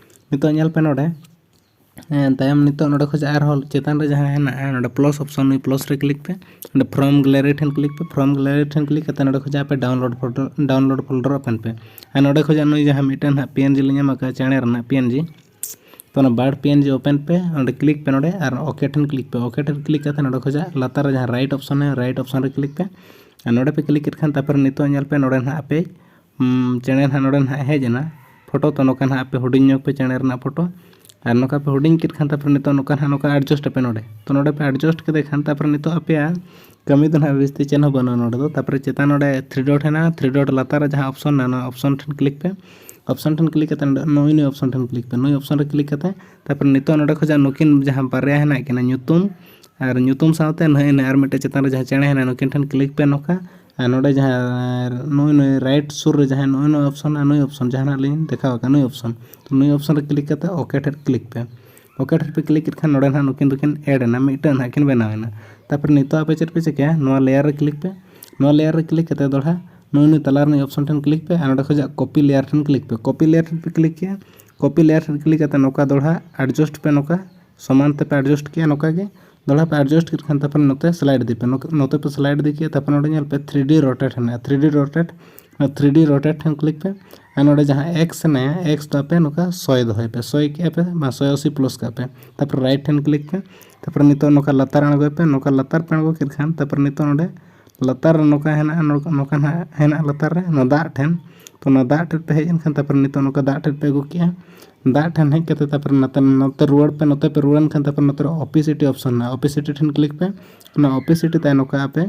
ᱱᱤᱛᱚᱜ ᱧᱮᱞ ᱯᱮ ᱱᱚᱰᱮ ᱦᱮᱸ, ᱛᱟᱭᱚᱢ ᱱᱤᱛᱚᱜ ᱱᱚᱰᱮ ᱠᱷᱚᱱᱟᱜ ᱟᱨᱦᱚᱸ ᱪᱮᱛᱟᱱ ᱨᱮ ᱡᱟᱦᱟᱸ ᱦᱮᱱᱟᱜᱼᱟ, ᱱᱚᱰᱮ ᱯᱞᱟᱥ ᱚᱯᱥᱚᱱ, ᱱᱩᱭ ᱯᱞᱟᱥ ᱨᱮ ᱠᱞᱤᱠ ᱯᱮ᱾ ᱱᱚᱰᱮ ᱯᱷᱨᱚᱢ ᱜᱮᱞᱟᱨᱤ ᱴᱷᱮᱱ ᱠᱞᱤᱠ ᱯᱮ᱾ ᱯᱷᱨᱚᱢ ᱜᱮᱞᱟᱨᱤ ᱴᱷᱮᱱ ᱠᱞᱤᱠ ᱠᱟᱛᱮ ᱱᱚᱰᱮ ᱠᱷᱚᱱᱟᱜ ᱟᱯᱮ download folder, download folder open ᱯᱮ᱾ ᱟᱨ ᱱᱚᱰᱮ ᱠᱷᱚᱱᱟᱜ ᱱᱩᱭ ᱡᱟᱦᱟᱸ ᱢᱤᱫᱴᱮᱱ ᱦᱟᱸᱜ ᱯᱤ ᱮᱱ ᱡᱤ ᱞᱤᱧ ᱮᱢ ᱟᱠᱟᱫᱼᱟ, ᱪᱮᱬᱮ ᱨᱮᱱᱟᱜ ᱯᱤ ᱮᱱ ᱡᱤ, ᱛᱚ ᱚᱱᱟ ᱵᱟᱨ ᱯᱤ ᱮᱱ ᱡᱤ ᱳᱯᱮᱱ ᱯᱮ, ᱚᱸᱰᱮ ᱠᱞᱤᱠ ᱯᱮ ᱱᱚᱰᱮ, ᱟᱨ ᱳᱠᱮ ᱴᱷᱮᱱ ᱠᱞᱤᱠ ᱯᱮ᱾ ᱳᱠᱮ ᱴᱷᱮᱱ ᱠᱞᱤᱠ ᱠᱟᱛᱮ ᱱᱚᱰᱮ ᱠᱷᱚᱱᱟᱜ ᱞᱟᱛᱟᱨ ᱨᱮ ᱡᱟᱦᱟᱸ ᱨᱟᱭᱤᱴ ᱚᱯᱥᱚᱱ ᱢᱮᱱᱟᱜᱼᱟ, ᱨᱟᱭᱤᱴ ᱚᱯᱥᱚᱱ ᱨᱮ ᱠᱞᱤᱠ ᱯᱮ᱾ ᱟᱨ ᱱᱚᱰᱮ ᱯᱮ ᱠᱞᱤᱠ ᱠᱮᱫ ᱠᱷᱟᱱ ᱛᱟᱨᱯᱚᱨᱮ ᱱᱤᱛᱚᱜ ᱧᱮᱞ ᱯᱮ, ᱱᱚᱰᱮ ᱱᱟᱦᱟᱜ ᱟᱯᱮ ᱩᱸ, ᱪᱮᱬᱮ ᱱᱟᱦᱟᱜ ᱱᱚᱰᱮ ᱱᱟᱦᱟᱜ ᱦᱮᱡ ᱮᱱᱟ ᱯᱷᱳᱴᱳ, ᱛᱚ ᱱᱚᱝᱠᱟ ᱱᱟᱦᱟᱜ ᱟᱯᱮ ᱦᱩᱰᱤᱧ ᱧᱚᱜ ᱯᱮ ᱪᱮᱬᱮ ᱨᱮᱱᱟᱜ ᱯᱷᱳᱴᱳ᱾ ᱟᱨ ᱱᱚᱝᱠᱟ ᱯᱮ ᱦᱩᱰᱤᱧ ᱠᱮᱫ ᱠᱷᱟᱱ ᱛᱟᱨᱯᱚᱨᱮ ᱱᱤᱛᱚᱜ ᱱᱚᱝᱠᱟ ᱱᱟᱦᱟᱜ ᱱᱚᱝᱠᱟ ᱮᱰᱡᱟᱥᱴ ᱟᱯᱮ ᱱᱚᱰᱮ᱾ ᱛᱚ ᱱᱚᱰᱮ ᱯᱮ ᱮᱰᱡᱟᱥᱴ ᱠᱮᱫᱮ ᱠᱷᱟᱱ ᱛᱟᱨᱯᱚᱨᱮ ᱱᱤᱛᱚᱜ ᱟᱯᱮᱭᱟᱜ ᱠᱟᱹᱢᱤ ᱫᱚ ᱱᱟᱦᱟᱜ ᱵᱮᱥᱛᱮ ᱪᱮᱫ ᱦᱚᱸ ᱵᱟᱹᱱᱩᱜᱼᱟ ᱱᱚᱰᱮ ᱫᱚ᱾ ᱛᱟᱨᱯᱚᱨᱮ ᱪᱮᱛᱟᱱ ᱱᱚᱰᱮ ᱛᱷᱨᱤ ᱰᱚᱴ ᱦᱮᱱᱟᱜᱼᱟ, ᱛᱷᱨᱤ ᱰᱚᱴ ᱞᱟᱛᱟᱨ ᱨᱮ ᱡᱟᱦᱟᱸ ᱚᱯᱥᱚᱱ ᱢᱮᱱᱟᱜᱼᱟ, ᱚᱱᱟ ᱚᱯᱥᱚᱱ ᱴᱷᱮᱱ ᱠᱞᱤᱠ ᱯᱮ᱾ ᱚᱯᱥᱚᱱ ᱴᱷᱮᱱ ᱠᱞᱤᱠ ᱠᱟᱛᱮ ᱱᱚᱰᱮ ᱱᱩᱭ ᱱᱩᱭ ᱚᱯᱥᱚᱱ ᱴᱷᱮᱱ ᱠᱞᱤᱠ ᱯᱮ᱾ ᱱᱩᱭ ᱚᱯᱥᱚᱱ ᱨᱮ ᱠᱞᱤᱠ ᱠᱟᱛᱮ ᱛᱟᱨᱯᱚᱨᱮ ᱱᱤᱛᱚᱜ ᱱᱚᱰᱮ ᱠᱷᱚᱱᱟᱜ ᱱᱩᱠᱤᱱ ᱡᱟᱦᱟᱸ ᱵᱟᱨᱭᱟ ᱦᱮᱱᱟᱜ ᱠᱤᱱᱟ ᱧᱩᱛᱩᱢ ᱟᱨ ᱧᱩᱛᱩᱢ ᱥᱟᱶᱛᱮ ᱱᱩᱭ ᱱᱩᱭ ᱟᱨ ᱢᱤᱫᱴᱮᱱ ᱪᱮᱛᱟᱱ ᱨᱮ ᱡᱟᱦᱟᱸ ᱪᱮᱬᱮ ᱦᱮᱱᱟᱜᱼᱟ, ᱱᱩᱠᱤᱱ ᱴᱷᱮᱱ ᱠᱞᱤᱠ ᱯᱮ ᱱᱚᱝᱠᱟ᱾ ᱟᱨ ᱱᱚᱰᱮ ᱡᱟᱦᱟᱸ ᱱᱩᱭ ᱱᱩᱭ ᱨᱟᱭᱤᱴ ᱥᱩᱨ ᱨᱮ ᱡᱟᱦᱟᱸ ᱱᱩᱭ ᱱᱩᱭ ᱚᱯᱥᱚᱱ ᱟᱨ ᱱᱩᱭ ᱚᱯᱥᱚᱱ ᱡᱟᱦᱟᱱᱟᱜ ᱞᱤᱧ ᱫᱮᱠᱷᱟᱣ ᱟᱠᱟᱫ ᱱᱩᱭ ᱚᱯᱥᱚᱱ, ᱛᱚ ᱱᱩᱭ ᱚᱯᱥᱚᱱ ᱨᱮ ᱠᱞᱤᱠ ᱠᱟᱛᱮ ᱳᱠᱮ ᱴᱷᱮᱱ ᱠᱞᱤᱠ ᱯᱮ᱾ ᱳᱠᱮ ᱴᱷᱮᱱ ᱯᱮ ᱠᱞᱤᱠ ᱠᱮᱫ ᱠᱷᱟᱱ ᱱᱚᱰᱮ ᱱᱟᱦᱟᱜ ᱱᱩᱠᱤᱱ ᱫᱚᱠᱤᱱ ᱮᱰ ᱮᱱᱟ, ᱢᱤᱫᱴᱟᱝ ᱱᱟᱦᱟᱜ ᱠᱤᱱ ᱵᱮᱱᱟᱣ ᱮᱱᱟ᱾ ᱛᱟᱨᱯᱚᱨᱮ ᱱᱤᱛᱚᱜ ᱟᱯᱮ ᱪᱮᱫ ᱯᱮ ᱪᱤᱠᱟᱹᱭᱟ, ᱱᱚᱣᱟ ᱞᱮᱭᱟᱨ ᱨᱮ ᱠᱞᱤᱠ ᱯᱮ᱾ ᱱᱚᱣᱟ ᱞᱮᱭᱟᱨ ᱨᱮ ᱠᱞᱤᱠ ᱠᱟᱛᱮ ᱫᱚᱲᱦᱟ ᱱᱩᱭ ᱱᱩᱭ ᱛᱟᱞᱟ ᱨᱤᱱᱤᱡ ᱚᱯᱥᱚᱱ ᱴᱷᱮᱱ ᱠᱞᱤᱠ ᱯᱮ ᱟᱨ ᱱᱚᱰᱮ ᱠᱷᱚᱱᱟᱜ ᱠᱚᱯᱤ ᱞᱮᱭᱟᱨ ᱴᱷᱮᱱ ᱠᱞᱤᱠ ᱯᱮ᱾ ᱠᱚᱯᱤ ᱞᱮᱭᱟᱨ ᱴᱷᱮᱱ ᱯᱮ ᱠᱞᱤᱠ ᱠᱮᱜᱼᱟ᱾ ᱠᱚᱯᱤ ᱞᱮᱭᱟᱨ ᱴᱷᱮᱱ ᱠᱞᱤᱠ ᱠᱟᱛᱮ ᱱᱚᱝᱠᱟ ᱫᱚᱲᱦᱟ ᱮᱰᱡᱟᱥᱴ ᱯᱮ, ᱱᱚᱝᱠᱟ ᱥᱚᱢᱟᱱ ᱛᱮᱯᱮ ᱮᱰᱡᱟᱥᱴ ᱠᱮᱜᱼᱟ ᱱᱚᱝᱠᱟ ᱜᱮ᱾ ᱫᱚᱲᱦᱟ ᱯᱮ ᱮᱰᱡᱟᱥᱴ ᱠᱮᱫ ᱠᱷᱟᱱ ᱛᱟᱨᱯᱚᱨᱮ ᱱᱚᱛᱮ ᱥᱞᱟᱭᱤᱰ ᱤᱫᱤ ᱯᱮ᱾ ᱱᱚᱛᱮ ᱯᱮ ᱥᱞᱟᱭᱤᱰ ᱤᱫᱤ ᱠᱮᱜᱼᱟ, ᱛᱟᱨᱯᱚᱨᱮ ᱱᱚᱰᱮ ᱧᱮᱞ ᱯᱮ ᱛᱷᱨᱤ ᱰᱤ ᱨᱳᱴᱮᱴ ᱦᱮᱱᱟᱜᱼᱟ, ᱛᱷᱨᱤ ᱰᱤ ᱨᱳᱴᱮᱴ᱾ ᱚᱱᱟ ᱛᱷᱨᱤ ᱰᱤ ᱨᱳᱴᱮᱴ ᱴᱷᱮᱱ ᱠᱞᱤᱠ ᱯᱮ᱾ ᱟᱨ ᱱᱚᱰᱮ ᱡᱟᱦᱟᱸ ᱮᱠᱥ ᱦᱮᱱᱟᱭᱟ, ᱮᱠᱥ ᱫᱚ ᱟᱯᱮ ᱱᱚᱝᱠᱟ ᱥᱚᱭ ᱫᱚᱦᱚᱭ ᱯᱮ, ᱥᱚᱭ ᱠᱮᱜᱼᱟ ᱯᱮ, ᱢᱟ ᱥᱚᱭ ᱟᱥᱤ ᱯᱞᱟᱥ ᱠᱟᱜ ᱯᱮ᱾ ᱛᱟᱨᱯᱚᱨᱮ ᱨᱟᱭᱤᱴ ᱴᱷᱮᱱ ᱠᱞᱤᱠ ᱯᱮ᱾ ᱛᱟᱨᱯᱚᱨᱮ ᱱᱤᱛᱚᱜ ᱱᱚᱝᱠᱟ ᱞᱟᱛᱟᱨ ᱟᱬᱜᱚᱭ ᱯᱮ, ᱱᱚᱝᱠᱟ ᱞᱟᱛᱟᱨ ᱯᱮ ᱟᱬᱜᱚ ᱠᱮᱫ ᱠᱷᱟᱱ ᱛᱟᱨᱯᱚᱨᱮ ᱱᱤᱛᱚᱜ ᱱᱚᱰᱮ ᱞᱟᱛᱟᱨ ᱨᱮ ᱱᱚᱝᱠᱟ ᱦᱮᱱᱟᱜᱼᱟ, ᱱᱚᱝᱠᱟ ᱱᱟᱦᱟᱜ ᱦᱮᱱᱟᱜᱼᱟ ᱞᱟᱛᱟᱨ ᱨᱮ, ᱱᱚᱣᱟ ᱫᱟᱜ ᱴᱷᱮᱱ᱾ ᱛᱚ ᱚᱱᱟ ᱫᱟᱜ ᱴᱷᱮᱱ ᱯᱮ ᱦᱮᱡ ᱮᱱᱠᱷᱟᱱ ᱛᱟᱨᱯᱚᱨᱮ ᱱᱤᱛᱚᱜ ᱱᱚᱝᱠᱟ ᱫᱟᱜ ᱴᱷᱮᱱ ᱯᱮ ᱟᱹᱜᱩ ᱠᱮᱜᱼᱟ᱾ ᱫᱟᱜ ᱴᱷᱮᱱ ᱦᱮᱡ ᱠᱟᱛᱮ ᱛᱟᱨᱯᱚᱨᱮ ᱱᱚᱛᱮ, ᱱᱚᱛᱮ ᱨᱩᱣᱟᱹᱲ ᱯᱮ᱾ ᱱᱚᱛᱮ ᱯᱮ ᱨᱩᱣᱟᱹᱲ ᱮᱱᱠᱷᱟᱱ ᱛᱟᱨᱯᱚᱨᱮ ᱱᱚᱛᱮ ᱨᱮ ᱚᱯᱮᱥᱤᱴᱤ ᱚᱯᱥᱚᱱ ᱢᱮᱱᱟᱜᱼᱟ, ᱚᱯᱮᱥᱤᱴᱤ ᱴᱷᱮᱱ ᱠᱞᱤᱠ ᱯᱮ᱾ ᱚᱱᱟ ᱚᱯᱮᱥᱤᱴᱤ ᱛᱟᱭ ᱱᱚᱝᱠᱟ ᱟᱯᱮ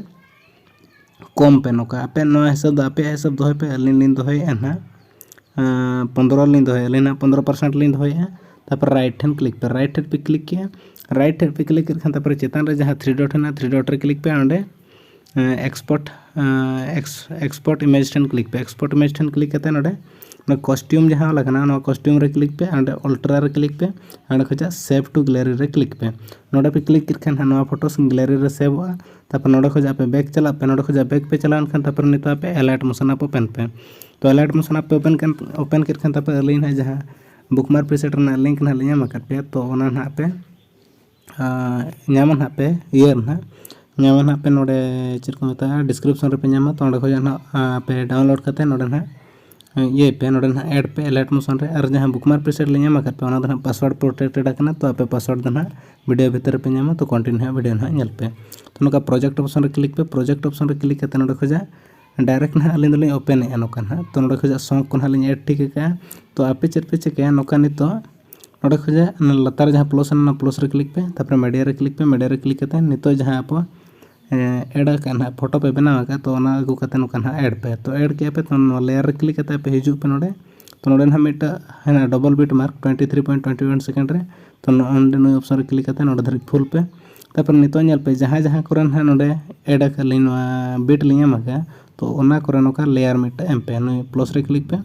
ᱠᱚᱢ ᱯᱮ, ᱱᱚᱝᱠᱟ ᱟᱯᱮ ᱱᱚᱣᱟ ᱦᱤᱥᱟᱹᱵ ᱫᱚ ᱟᱯᱮᱭᱟᱜ ᱦᱤᱥᱟᱹᱵ ᱫᱚᱦᱚᱭ ᱯᱮ, ᱟᱹᱞᱤᱧ ᱞᱤᱧ ᱫᱚᱦᱚᱭᱮᱫᱼᱟ ᱱᱟᱦᱟᱜ ᱯᱚᱱᱫᱽᱨᱚ ᱞᱤᱧ ᱫᱚᱦᱚᱭᱟ, ᱟᱹᱞᱤᱧ ᱱᱟᱦᱟᱜ ᱯᱚᱱᱫᱽᱨᱚ ᱯᱟᱨᱥᱮᱱᱴ ᱞᱤᱧ ᱫᱚᱦᱚᱭᱮᱫᱼᱟ᱾ ᱛᱟᱨᱯᱚᱨ ᱨᱟᱭᱤᱴ ᱴᱷᱮᱱ ᱠᱞᱤᱠ ᱯᱮ, ᱨᱟᱭᱤᱴ ᱴᱷᱮᱱ ᱯᱮ ᱠᱞᱤᱠ ᱠᱮᱜᱼᱟ᱾ ᱨᱟᱭᱤᱴ ᱴᱷᱮᱱ ᱯᱮ ᱠᱞᱤᱠ ᱠᱮᱫ ᱠᱷᱟᱱ ᱛᱟᱨᱯᱚᱨᱮ ᱪᱮᱛᱟᱱ ᱨᱮ ᱡᱟᱦᱟᱸ ᱛᱷᱨᱤ ᱰᱚᱴ ᱦᱮᱱᱟᱜᱼᱟ, ᱛᱷᱨᱤ ᱰᱚᱴ ᱨᱮ ᱠᱞᱤᱠ ᱯᱮ, ᱚᱸᱰᱮ ᱮᱠᱥᱯᱳᱨᱴ ᱮᱠᱥᱯᱳᱨᱴ ᱤᱢᱮᱡᱽ ᱴᱷᱮᱱ ᱠᱞᱤᱠ ᱯᱮ᱾ ᱮᱠᱥᱯᱳᱨᱴ ᱤᱢᱮᱡᱽ ᱴᱷᱮᱱ ᱠᱞᱤᱠ ᱠᱟᱛᱮ ᱱᱚᱰᱮ ᱱᱚᱣᱟ ᱠᱚᱥᱴᱤᱭᱩᱢ ᱡᱟᱦᱟᱸ ᱚᱞ ᱟᱠᱟᱱᱟ, ᱱᱚᱣᱟ ᱠᱚᱥᱴᱤᱭᱩᱢ ᱨᱮ ᱠᱞᱤᱠ ᱯᱮ, ᱚᱸᱰᱮ ᱚᱞᱴᱨᱟ ᱨᱮ ᱠᱞᱤᱠ ᱯᱮ, ᱚᱸᱰᱮ ᱠᱷᱚᱱᱟᱜ ᱥᱮᱵᱷ ᱴᱩ ᱜᱮᱞᱟᱨᱤ ᱨᱮ ᱠᱞᱤᱠ ᱯᱮ᱾ ᱱᱚᱰᱮ ᱯᱮ ᱠᱞᱤᱠ ᱠᱮᱫ ᱠᱷᱟᱱ ᱦᱟᱸᱜ ᱱᱚᱣᱟ ᱯᱷᱳᱴᱳ ᱜᱮᱞᱟᱨᱤ ᱨᱮ ᱥᱮᱵᱷᱚᱜᱼᱟ᱾ ᱛᱟᱨᱯᱚᱨ ᱱᱚᱰᱮ ᱠᱷᱚᱱᱟᱜ ᱟᱯᱮ ᱵᱮᱠ ᱪᱟᱞᱟᱜ ᱯᱮ, ᱱᱚᱰᱮ ᱠᱷᱚᱱᱟᱜ ᱵᱮᱠ ᱯᱮ ᱪᱟᱞᱟᱣ ᱮᱱᱠᱷᱟᱱ ᱛᱟᱨᱯᱚᱨ ᱱᱤᱛᱚᱜ ᱟᱯᱮ ᱮᱞᱟᱭᱤᱴ ᱢᱳᱥᱚᱱ ᱟᱯ ᱳᱯᱮᱱ ᱯᱮ᱾ ᱛᱚ ᱮᱞᱟᱭᱤᱴ ᱢᱳᱥᱚᱱ ᱟᱯ ᱯᱮ ᱳᱯᱮᱱ ᱠᱮᱫ, ᱳᱯᱮᱱ ᱠᱮᱫ ᱠᱷᱟᱱ ᱛᱟᱨᱯᱚᱨ ᱟᱹᱞᱤᱧ ᱱᱟᱦᱟᱜ ᱡᱟᱦᱟᱸ ᱵᱩᱠᱢᱟᱨᱠ ᱯᱨᱤᱥᱮᱴ ᱨᱮᱱᱟᱜ ᱞᱤᱝᱠ ᱱᱟᱦᱟᱜ ᱞᱤᱧ ᱮᱢ ᱟᱠᱟᱫ ᱯᱮᱭᱟ, ᱛᱚ ᱚᱱᱟ ᱱᱟᱦᱟᱜ ᱯᱮ ᱟᱸ, ᱧᱟᱢᱟ ᱱᱟᱦᱟᱜ ᱯᱮ ᱤᱭᱟᱹ ᱨᱮ ᱱᱟᱦᱟᱜ, ᱧᱟᱢᱟ ᱱᱟᱦᱟᱜ ᱯᱮ ᱱᱚᱰᱮ ᱪᱮᱫ ᱠᱚ ᱢᱮᱛᱟᱜᱼᱟ, ᱰᱤᱥᱠᱨᱤᱯᱥᱚᱱ ᱨᱮᱯᱮ ᱧᱟᱢᱟ᱾ ᱛᱚ ᱚᱸᱰᱮ ᱠᱷᱚᱱᱟᱜ ᱱᱟᱦᱟᱜ ᱟᱸ, ᱯᱮ ᱰᱟᱣᱩᱱᱞᱳᱰ ᱠᱟᱛᱮ ᱱᱚᱰᱮ ᱱᱟᱦᱟᱜ ᱤᱭᱟᱹᱭ ᱯᱮ, ᱱᱚᱰᱮ ᱱᱟᱦᱟᱜ ᱮᱰ ᱯᱮ ᱟᱞᱟᱨᱴ ᱢᱳᱥᱚᱱ ᱨᱮ᱾ ᱟᱨ ᱡᱟᱦᱟᱸ ᱵᱩᱠᱢᱟᱨᱠ ᱯᱨᱤᱥᱮᱴ ᱞᱤᱧ ᱮᱢ ᱟᱠᱟᱫ ᱯᱮ, ᱚᱱᱟ ᱫᱚ ᱱᱟᱦᱟᱜ ᱯᱟᱥᱣᱟᱨᱰ ᱯᱨᱚᱴᱮᱠᱴᱮᱰ ᱟᱠᱟᱱᱟ, ᱛᱚ ᱟᱯᱮ ᱯᱟᱥᱣᱟᱨᱰ ᱫᱚ ᱱᱟᱦᱟᱜ ᱵᱷᱤᱰᱤᱭᱳ ᱵᱷᱤᱛᱤᱨ ᱨᱮᱯᱮ ᱧᱟᱢᱟ, ᱛᱚ ᱠᱚᱱᱴᱤᱱᱤᱭᱩ ᱦᱟᱸᱜ ᱵᱷᱤᱰᱤᱭᱳ ᱱᱟᱦᱟᱜ ᱧᱮᱞ ᱯᱮ᱾ ᱛᱚ ᱱᱚᱝᱠᱟ ᱯᱨᱚᱡᱮᱠᱴ ᱚᱯᱥᱚᱱ ᱨᱮ ᱠᱞᱤᱠ ᱯᱮ᱾ ᱯᱨᱚᱡᱮᱠᱴ ᱚᱯᱥᱚᱱ ᱨᱮ ᱠᱞᱤᱠ ᱠᱟᱛᱮ ᱱᱚᱰᱮ ᱠᱷᱚᱱᱟᱜ ᱰᱟᱭᱨᱮᱠᱴ ᱱᱟᱦᱟᱜ ᱟᱹᱞᱤᱧ ᱫᱚᱞᱤᱧ ᱳᱯᱮᱱᱮᱫᱼᱟ ᱱᱚᱝᱠᱟ ᱱᱟᱦᱟᱜ᱾ ᱛᱚ ᱱᱚᱰᱮ ᱠᱷᱚᱱᱟᱜ ᱥᱚᱝ ᱠᱚ ᱱᱟᱦᱟᱜ ᱞᱤᱧ ᱮᱰ ᱴᱷᱤᱠ ᱟᱠᱟᱫᱼᱟ᱾ ᱛᱚ ᱟᱯᱮ ᱪᱮᱫ ᱯᱮ ᱪᱤᱠᱟᱹᱭᱟ, ᱱᱚᱝᱠᱟ ᱱᱤᱛᱚᱜ ᱱᱚᱰᱮ ᱠᱷᱚᱱᱟᱜ ᱞᱟᱛᱟᱨ ᱨᱮ ᱡᱟᱦᱟᱸ ᱯᱞᱟᱥ ᱢᱮᱱᱟᱜᱼᱟ, ᱯᱞᱟᱥ ᱨᱮ ᱠᱞᱤᱠ ᱯᱮ, ᱛᱟᱨᱯᱚᱨᱮ ᱢᱤᱰᱤᱭᱟ ᱨᱮ ᱠᱞᱤᱠ ᱯᱮ᱾ ᱢᱤᱰᱤᱭᱟ ᱨᱮ ᱠᱞᱤᱠ ᱠᱟᱛᱮ ᱱᱤᱛᱚᱜ ᱡᱟᱦᱟᱸ ᱟᱵᱚ ᱮᱰ ᱟᱠᱟᱫ ᱱᱟᱦᱟᱜ, ᱯᱷᱳᱴᱳ ᱯᱮ ᱵᱮᱱᱟᱣ ᱟᱠᱟᱫ, ᱛᱚ ᱚᱱᱟ ᱟᱹᱜᱩ ᱠᱟᱛᱮ ᱱᱚᱝᱠᱟ ᱱᱟᱦᱟᱜ ᱮᱰ ᱯᱮ᱾ ᱛᱚ ᱮᱰ ᱠᱮᱜᱼᱟ ᱯᱮ, ᱛᱚ ᱱᱚᱣᱟ ᱞᱮᱭᱟᱨ ᱨᱮ ᱠᱞᱤᱠ ᱠᱟᱛᱮ ᱟᱯᱮ ᱦᱤᱡᱩᱜ ᱯᱮ ᱱᱚᱰᱮ᱾ ᱛᱚ ᱱᱚᱰᱮ ᱱᱟᱦᱟᱜ ᱢᱤᱫᱴᱟᱝ ᱦᱮᱱᱟᱜᱼᱟ double bit mark, twenty three point twenty one second ᱨᱮ᱾ ᱛᱚ ᱱᱚᱜᱼᱚ ᱱᱚᱰᱮ ᱱᱩᱭ ᱚᱯᱥᱚᱱ ᱨᱮ ᱠᱞᱤᱠ ᱠᱟᱛᱮ ᱱᱚᱰᱮ ᱫᱷᱟᱹᱨᱤᱡ ᱯᱷᱩᱞ ᱯᱮ᱾ ᱛᱟᱨᱯᱚᱨ ᱱᱤᱛᱚᱜ ᱧᱮᱞ ᱯᱮ, ᱡᱟᱦᱟᱸ ᱡᱟᱦᱟᱸ ᱠᱚᱨᱮ ᱱᱟᱦᱟᱜ ᱱᱚᱰᱮ ᱮᱰ ᱟᱠᱟᱫ ᱞᱤᱧ, ᱱᱚᱣᱟ ᱵᱤᱴ ᱞᱤᱧ ᱮᱢ ᱟᱠᱟᱫᱼᱟ, ᱛᱚ ᱚᱱᱟ ᱠᱚᱨᱮ ᱱᱚᱝᱠᱟ ᱞᱮᱭᱟᱨ ᱢᱤᱫᱴᱟᱝ ᱮᱢ ᱯᱮ᱾ ᱱᱩᱭ ᱯᱞᱟᱥ ᱨᱮ ᱠᱞᱤᱠ ᱯᱮ,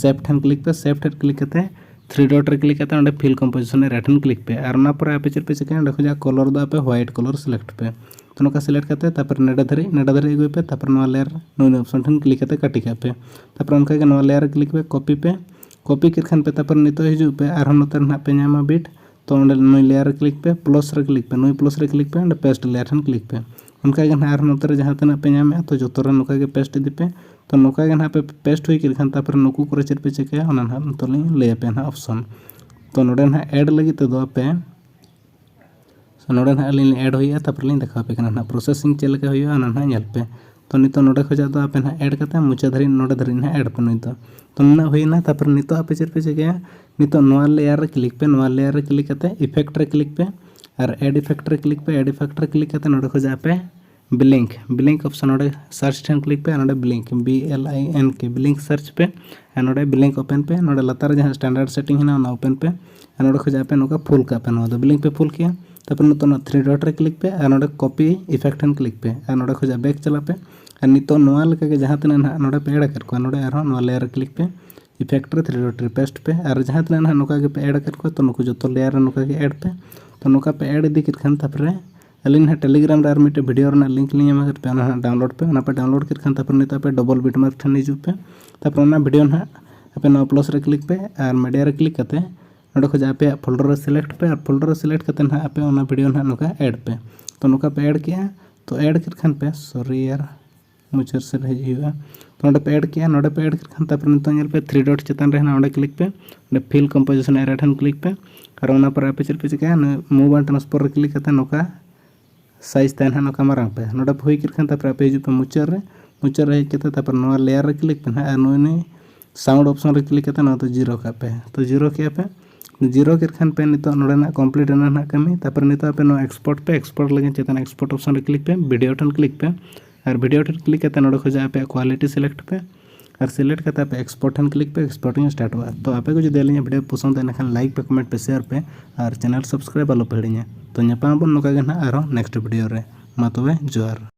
ᱥᱮᱯ ᱴᱷᱮᱱ ᱠᱞᱤᱠ ᱯᱮ᱾ ᱥᱮᱯ ᱴᱷᱮᱱ ᱠᱞᱤᱠ ᱠᱟᱛᱮ ᱛᱷᱨᱤ ᱰᱚᱴ ᱨᱮ ᱠᱞᱤᱠ ᱠᱟᱛᱮ ᱚᱸᱰᱮ ᱯᱷᱤᱞ ᱠᱚᱢᱯᱳᱡᱤᱥᱚᱱ ᱮᱨᱤᱭᱟ ᱴᱷᱮᱱ ᱠᱞᱤᱠ ᱯᱮ᱾ ᱟᱨ ᱚᱱᱟ ᱯᱚᱨᱮ ᱟᱯᱮ ᱪᱮᱫ ᱯᱮ ᱪᱤᱠᱟᱹᱭᱟ, ᱚᱸᱰᱮ ᱠᱷᱚᱱᱟᱜ ᱠᱚᱞᱚᱨ ᱫᱚ ᱟᱯᱮ ᱦᱳᱣᱟᱭᱤᱴ ᱠᱚᱞᱚᱨ ᱥᱤᱞᱮᱠᱴ ᱯᱮ᱾ ᱛᱚ ᱱᱚᱝᱠᱟ ᱥᱤᱞᱮᱠᱴ ᱠᱟᱛᱮ ᱛᱟᱨᱯᱚᱨᱮ ᱱᱮᱰᱮ ᱫᱷᱟᱹᱨᱤᱡ, ᱱᱮᱰᱮ ᱫᱷᱟᱹᱨᱤᱡ ᱟᱹᱜᱩᱭ ᱯᱮ᱾ ᱛᱟᱨᱯᱚᱨᱮ ᱱᱚᱣᱟ ᱞᱮᱭᱟᱨ ᱱᱩᱭ ᱱᱩᱭ ᱚᱯᱥᱚᱱ ᱴᱷᱮᱱ ᱠᱞᱤᱠ ᱠᱟᱛᱮ ᱠᱟᱹᱴᱤ ᱠᱟᱜ ᱯᱮ᱾ ᱛᱟᱨᱯᱚᱨᱮ ᱚᱱᱠᱟ ᱜᱮ ᱱᱚᱣᱟ ᱞᱮᱭᱟᱨ ᱨᱮ ᱠᱞᱤᱠ ᱯᱮ, ᱠᱚᱯᱤ ᱯᱮ᱾ ᱠᱚᱯᱤ ᱠᱮᱫ ᱠᱷᱟᱱ ᱯᱮ, ᱛᱟᱨᱯᱚᱨᱮ ᱱᱤᱛᱚᱜ ᱦᱤᱡᱩᱜ ᱯᱮ, ᱟᱨᱦᱚᱸ ᱱᱚᱛᱮ ᱨᱮ ᱱᱟᱦᱟᱜ ᱯᱮ ᱧᱟᱢᱟ ᱵᱤᱴ᱾ ᱛᱚ ᱚᱸᱰᱮ ᱱᱩᱭ ᱞᱮᱭᱟᱨ ᱨᱮ ᱠᱞᱤᱠ ᱯᱮ, ᱯᱞᱟᱥ ᱨᱮ ᱠᱞᱤᱠ ᱯᱮ, ᱱᱩᱭ ᱯᱞᱟᱥ ᱨᱮ ᱠᱞᱤᱠ ᱯᱮ, ᱚᱸᱰᱮ ᱯᱮᱥᱴ ᱞᱮᱭᱟᱨ ᱴᱷᱮᱱ ᱠᱞᱤᱠ ᱯᱮ᱾ ᱚᱱᱠᱟ ᱜᱮ ᱱᱟᱦᱟᱜ ᱟᱨᱦᱚᱸ ᱱᱚᱛᱮ ᱨᱮ ᱡᱟᱦᱟᱸ ᱛᱤᱱᱟᱹᱜ ᱯᱮ ᱧᱟᱢᱮᱜᱼᱟ, ᱛᱚ ᱡᱚᱛᱚ ᱨᱮ ᱱᱚᱝᱠᱟ ᱜᱮ ᱯᱮᱥᱴ ᱤᱫᱤ ᱯᱮ᱾ ᱛᱚ ᱱᱚᱝᱠᱟ ᱜᱮ ᱱᱟᱦᱟᱜ ᱯᱮ ᱯᱮᱥᱴ ᱦᱩᱭ ᱠᱮᱫ ᱠᱷᱟᱱ, ᱛᱟᱨᱯᱚᱨᱮ ᱱᱩᱠᱩ ᱠᱚᱨᱮ ᱪᱮᱫ ᱯᱮ ᱪᱤᱠᱟᱹᱭᱟ, ᱚᱱᱟ ᱱᱟᱦᱟᱜ ᱱᱤᱛᱚᱜ ᱞᱤᱧ ᱞᱟᱹᱭ ᱟᱯᱮᱭᱟ ᱱᱟᱦᱟᱜ ᱚᱯᱥᱚᱱ᱾ ᱛᱚ ᱱᱚᱰᱮ ᱱᱟᱦᱟᱜ ᱮᱰ ᱞᱟᱹᱜᱤᱫ ᱛᱮᱫᱚ ᱟᱯᱮ ᱱᱚᱰᱮ ᱱᱟᱦᱟᱜ ᱟᱹᱞᱤᱧ ᱞᱤᱧ ᱮᱰ ᱦᱩᱭᱩᱜᱼᱟ, ᱛᱟᱨᱯᱚᱨᱮ ᱞᱤᱧ ᱫᱮᱠᱷᱟᱣ ᱟᱯᱮ ᱠᱟᱱᱟ ᱱᱟᱦᱟᱜ ᱯᱨᱚᱥᱮᱥᱤᱝ ᱪᱮᱫ ᱞᱮᱠᱟ ᱦᱩᱭᱩᱜᱼᱟ, ᱚᱱᱟ ᱱᱟᱦᱟᱜ ᱧᱮᱞ ᱯᱮ᱾ ᱛᱚ ᱱᱤᱛᱚᱜ ᱱᱚᱰᱮ ᱠᱷᱚᱱᱟᱜ ᱫᱚ ᱟᱯᱮ ᱱᱟᱦᱟᱜ ᱮᱰ ᱠᱟᱛᱮ ᱢᱩᱪᱟᱹᱫ ᱫᱷᱟᱹᱨᱤᱡ, ᱱᱚᱰᱮ ᱫᱷᱟᱹᱨᱤᱡ ᱱᱟᱦᱟᱜ ᱮᱰ ᱯᱮ ᱱᱩᱭ ᱫᱚ᱾ ᱛᱚ ᱱᱩᱱᱟᱹᱜ ᱦᱩᱭᱱᱟ, ᱛᱟᱨᱯᱚᱨᱮ ᱱᱤᱛᱚᱜ ᱟᱯᱮ ᱪᱮᱫ ᱯᱮ ᱪᱤᱠᱟᱹᱭᱟ, ᱱᱤᱛᱚᱜ ᱱᱚᱣᱟ ᱞᱮᱭᱟᱨ ᱨᱮ ᱠᱞᱤᱠ ᱯᱮ, ᱱᱚᱣᱟ ᱞᱮᱭᱟᱨ ᱨᱮ ᱠᱞᱤᱠ ᱠᱟᱛᱮ ᱤᱯᱷᱮᱠᱴ ᱨᱮ ᱠᱞᱤᱠ ᱯᱮ, ᱟᱨ ᱮᱰ ᱤᱯᱷᱮᱠᱴ ᱨᱮ ᱠᱞᱤᱠ ᱯᱮ᱾ ᱮᱰ ᱤᱯᱷᱮᱠᱴ ᱨᱮ ᱠᱞᱤᱠ ᱠᱟᱛᱮ ᱱᱚᱰᱮ ᱠᱷᱚᱱᱟᱜ ᱟᱯᱮ ᱵᱞᱤᱝᱠ, ᱵᱞᱤᱝᱠ ᱚᱯᱥᱚᱱ ᱱᱚᱰᱮ ᱥᱟᱨᱪ ᱴᱷᱮᱱ ᱠᱞᱤᱠ ᱯᱮ, ᱟᱨ ᱱᱚᱰᱮ ᱵᱞᱤᱝᱠ, ᱵᱤ ᱮᱞ ᱟᱭ ᱮᱱ ᱠᱮ, ᱵᱞᱤᱝᱠ ᱥᱟᱨᱪ ᱯᱮ, ᱟᱨ ᱱᱚᱰᱮ ᱵᱞᱤᱝᱠ ᱳᱯᱮᱱ ᱯᱮ᱾ ᱱᱚᱰᱮ ᱞᱟᱛᱟᱨ ᱨᱮ ᱡᱟᱦᱟᱸ ᱥᱴᱮᱱᱰᱟᱨᱰ ᱥᱮᱴᱤᱝ ᱦᱮᱱᱟᱜᱼᱟ, ᱚᱱᱟ ᱳᱯᱮᱱ ᱯᱮ, ᱟᱨ ᱱᱚᱰᱮ ᱠᱷᱚᱱᱟᱜ ᱟᱯᱮ ᱱᱚᱝᱠᱟ ᱯᱷᱩᱞ ᱠᱟᱜ ᱯᱮ᱾ ᱱᱚᱣᱟ ᱫᱚ ᱵᱞᱤᱝᱠ ᱯᱮ ᱯᱷᱩᱞ ᱠᱮᱜᱼᱟ, ᱛᱟᱨᱯᱚᱨ ᱱᱤᱛᱚᱜ ᱚᱱᱟ ᱛᱷᱨᱤ ᱰᱚᱴ ᱨᱮ ᱠᱞᱤᱠ ᱯᱮ, ᱟᱨ ᱱᱚᱰᱮ ᱠᱚᱯᱤ ᱤᱯᱷᱮᱠᱴ ᱴᱷᱮᱱ ᱠᱞᱤᱠ ᱯᱮ, ᱟᱨ ᱱᱚᱰᱮ ᱠᱷᱚᱱᱟᱜ ᱵᱮᱠ ᱪᱟᱞᱟᱜ ᱯᱮ᱾ ᱟᱨ ᱱᱤᱛᱚᱜ ᱱᱚᱣᱟ ᱞᱮᱠᱟᱜᱮ ᱡᱟᱦᱟᱸ ᱛᱤᱱᱟᱹᱜ ᱱᱟᱦᱟᱜ ᱱᱚᱰᱮ ᱯᱮ ᱮᱰ ᱟᱠᱟᱫ ᱠᱚᱣᱟ, ᱱᱚᱰᱮ ᱟᱨᱦᱚᱸ ᱱᱚᱣᱟ ᱞᱮᱭᱟᱨ ᱨᱮ ᱠᱞᱤᱠ ᱯᱮ, ᱤᱯᱷᱮᱠᱴ ᱨᱮ ᱛᱷᱨᱤ ᱰᱚᱴ ᱨᱮ ᱯᱮᱥᱴ ᱯᱮ᱾ ᱟᱨ ᱡᱟᱦᱟᱸ ᱛᱤᱱᱟᱹᱜ ᱱᱟᱦᱟᱜ ᱱᱚᱝᱠᱟ ᱜᱮᱯᱮ ᱮᱰ ᱟᱠᱟᱫ ᱠᱚᱣᱟ, ᱛᱚ ᱱᱩᱠᱩ ᱡᱚᱛᱚ ᱞᱮᱭᱟᱨ ᱨᱮ ᱱᱚᱝᱠᱟ ᱜᱮ ᱮᱰ ᱯᱮ᱾ ᱛᱚ ᱱᱚᱝᱠᱟ ᱯᱮ ᱮᱰ ᱤᱫᱤ ᱠᱮᱫ ᱠᱷᱟᱱ, ᱛᱟᱨᱯᱚᱨᱮ ᱟᱹᱞᱤᱧ ᱱᱟᱦᱟᱜ ᱴᱮᱞᱤᱜᱨᱟᱢ ᱨᱮ ᱟᱨ ᱢᱤᱫᱴᱮᱱ ᱵᱷᱤᱰᱤᱭᱳ ᱨᱮᱱᱟᱜ ᱞᱤᱝᱠ ᱞᱤᱧ ᱮᱢ ᱟᱠᱟᱫ ᱯᱮᱭᱟ, ᱚᱱᱟ ᱱᱟᱦᱟᱜ ᱰᱟᱣᱩᱱᱞᱳᱰ ᱯᱮ᱾ ᱚᱱᱟ ᱯᱮ ᱰᱟᱣᱩᱱᱞᱳᱰ ᱠᱮᱫ ᱠᱷᱟᱱ, ᱛᱟᱨᱯᱚᱨᱮ ᱱᱤᱛᱚᱜ ᱟᱯᱮ ᱰᱚᱵᱚᱞ ᱵᱤᱴ ᱢᱟᱨᱠ ᱴᱷᱮᱱ ᱦᱤᱡᱩᱜ ᱯᱮ᱾ ᱛᱟᱨᱯᱚᱨᱮ ᱚᱱᱟ ᱵᱷᱤᱰᱤᱭᱳ ᱱᱟᱦᱟᱜ ᱟᱯᱮ ᱱᱚᱣᱟ ᱯᱞᱟᱥ ᱨᱮ ᱠᱞᱤᱠ ᱯᱮ, ᱟᱨ ᱢᱤᱰᱤᱭᱟ ᱨᱮ ᱠᱞᱤᱠ ᱠᱟᱛᱮ ᱱᱚᱰᱮ ᱠᱷᱚᱱᱟᱜ ᱟᱯᱮᱭᱟᱜ ᱯᱷᱳᱞᱰᱟᱨ ᱨᱮ ᱥᱤᱞᱮᱠᱴ ᱯᱮ, ᱟᱨ ᱯᱷᱳᱞᱰᱟᱨ ᱨᱮ ᱥᱤᱞᱮᱠᱴ ᱠᱟᱛᱮ ᱱᱟᱦᱟᱜ ᱟᱯᱮ ᱚᱱᱟ ᱵᱷᱤᱰᱤᱭᱳ ᱱᱟᱦᱟᱜ ᱱᱚᱝᱠᱟ ᱮᱰ ᱯᱮ᱾ ᱛᱚ ᱱᱚᱝᱠᱟ ᱯᱮ ᱮᱰ ᱠᱮᱜᱼᱟ, ᱛᱚ ᱮᱰ ᱠᱮᱫ ᱠᱷᱟᱱ ᱯᱮ, ᱥᱚᱨᱤ ᱭᱟᱨ, ᱢᱩᱪᱟᱹᱫ ᱥᱮᱫ ᱦᱮᱡ ᱦᱩᱭᱩᱜᱼᱟ᱾ ᱛᱚ ᱱᱚᱰᱮ ᱯᱮ ᱮᱰ ᱠᱮᱜᱼᱟ᱾ ᱱᱚᱰᱮ ᱯᱮ ᱮᱰ ᱠᱮᱫ ᱠᱷᱟᱱ ᱛᱟᱨᱯᱚᱨᱮ ᱱᱤᱛᱚᱜ ᱧᱮᱞ ᱯᱮ three dot ᱪᱮᱛᱟᱱ ᱨᱮ ᱦᱮᱱᱟᱜᱼᱟ, ᱚᱸᱰᱮ ᱠᱞᱤᱠ ᱯᱮ᱾ ᱚᱸᱰᱮ fill composition area ᱴᱷᱮᱱ ᱠᱞᱤᱠ ᱯᱮ᱾ ᱟᱨ ᱚᱱᱟ ᱯᱚᱨᱮ ᱟᱯᱮ ᱪᱮᱫ ᱯᱮ ᱪᱤᱠᱟᱹᱭᱟ, move and transform ᱨᱮ ᱠᱞᱤᱠ ᱠᱟᱛᱮ ᱱᱚᱝᱠᱟ ᱥᱟᱭᱤᱡᱽ ᱛᱟᱦᱮᱱ ᱦᱟᱸᱜ ᱱᱚᱝᱠᱟ ᱢᱟᱨᱟᱝ ᱯᱮ᱾ ᱱᱚᱰᱮ ᱯᱮ ᱦᱩᱭ ᱠᱮᱫ ᱠᱷᱟᱱ ᱛᱟᱨᱯᱚᱨᱮ ᱟᱯᱮ ᱦᱤᱡᱩᱜ ᱯᱮ ᱢᱩᱪᱟᱹᱫ ᱨᱮ᱾ ᱢᱩᱪᱟᱹᱫ ᱨᱮ ᱦᱮᱡ ᱠᱟᱛᱮ ᱛᱟᱨᱯᱚᱨᱮ ᱱᱚᱣᱟ ᱞᱮᱭᱟᱨ ᱨᱮ ᱠᱞᱤᱠ ᱯᱮ ᱱᱟᱦᱟᱜ ᱟᱨ ᱱᱩᱭ ᱱᱩᱭ ᱥᱟᱣᱩᱱᱰ ᱚᱯᱥᱚᱱ ᱨᱮ ᱠᱞᱤᱠ ᱠᱟᱛᱮ ᱱᱚᱣᱟ ᱫᱚ ᱡᱤᱨᱳ ᱠᱟᱜ ᱯᱮ᱾ ᱛᱚ ᱡᱤᱨᱳ ᱠᱮᱜᱼᱟ ᱯᱮ᱾ ᱡᱤᱨᱳ ᱠᱮᱫ ᱠᱷᱟᱱ ᱯᱮ ᱱᱤᱛᱚᱜ ᱱᱚᱰᱮᱱᱟᱜ ᱠᱚᱢᱯᱞᱤᱴ ᱮᱱᱟ ᱱᱟᱦᱟᱜ ᱠᱟᱹᱢᱤ᱾ ᱛᱟᱨᱯᱚᱨᱮ ᱱᱤᱛᱚᱜ ᱟᱯᱮ ᱱᱚᱣᱟ ᱮᱠᱥᱯᱳᱨᱴ ᱯᱮ᱾ ᱮᱠᱥᱯᱳᱨᱴ ᱞᱟᱹᱜᱤᱫ ᱪᱮᱛᱟᱱ ᱮᱠᱥᱯᱳᱨᱴ ᱚᱯᱥᱚᱱ ᱨᱮ ᱠᱞᱤᱠ ᱯᱮ, ᱵᱷᱤᱰᱤᱭᱳ ᱴᱷᱮᱱ ᱠᱞᱤᱠ ᱯᱮ᱾ ᱟᱨ ᱵᱷᱤᱰᱤᱭᱳ ᱴᱷᱮᱱ ᱠᱞᱤᱠ ᱠᱟᱛᱮ ᱱᱚᱰᱮ ᱠᱷᱚᱱᱟᱜ ᱟᱯᱮᱭᱟᱜ ᱠᱳᱣᱟᱞᱤᱴᱤ ᱥᱤᱞᱮᱠᱴ ᱯᱮ᱾ ᱟᱨ ᱥᱤᱞᱮᱠᱴ ᱠᱟᱛᱮ ᱟᱯᱮ ᱮᱠᱥᱯᱳᱨᱴ ᱴᱷᱮᱱ ᱠᱞᱤᱠ ᱯᱮ᱾ ᱮᱠᱥᱯᱳᱨᱴᱤᱝ ᱥᱴᱟᱨᱴᱚᱜᱼᱟ᱾ ᱛᱚ ᱟᱯᱮ ᱠᱚ ᱡᱩᱫᱤ ᱟᱹᱞᱤᱧᱟᱜ ᱵᱷᱤᱰᱤᱭᱳ ᱯᱚᱥᱚᱸᱫ ᱮᱱᱟ ᱠᱷᱟᱱ ᱞᱟᱭᱤᱠ ᱯᱮ, ᱠᱚᱢᱮᱱᱴ ᱯᱮ, ᱥᱮᱭᱟᱨ ᱯᱮ ᱟᱨ ᱪᱮᱱᱮᱞ ᱥᱟᱵᱥᱠᱨᱟᱭᱤᱵ ᱟᱞᱚ ᱯᱮ ᱦᱤᱲᱤᱧᱟ᱾ ᱛᱚ ᱧᱟᱯᱟᱢ ᱟᱵᱚᱱ ᱱᱚᱝᱠᱟ ᱜᱮ ᱱᱟᱦᱟᱜ ᱟᱨᱦᱚᱸ ᱱᱮᱠᱥᱴ ᱵᱷᱤᱰᱤᱭᱳ ᱨᱮ᱾ ᱢᱟ ᱛᱚᱵᱮ ᱡᱚᱦᱟᱨ᱾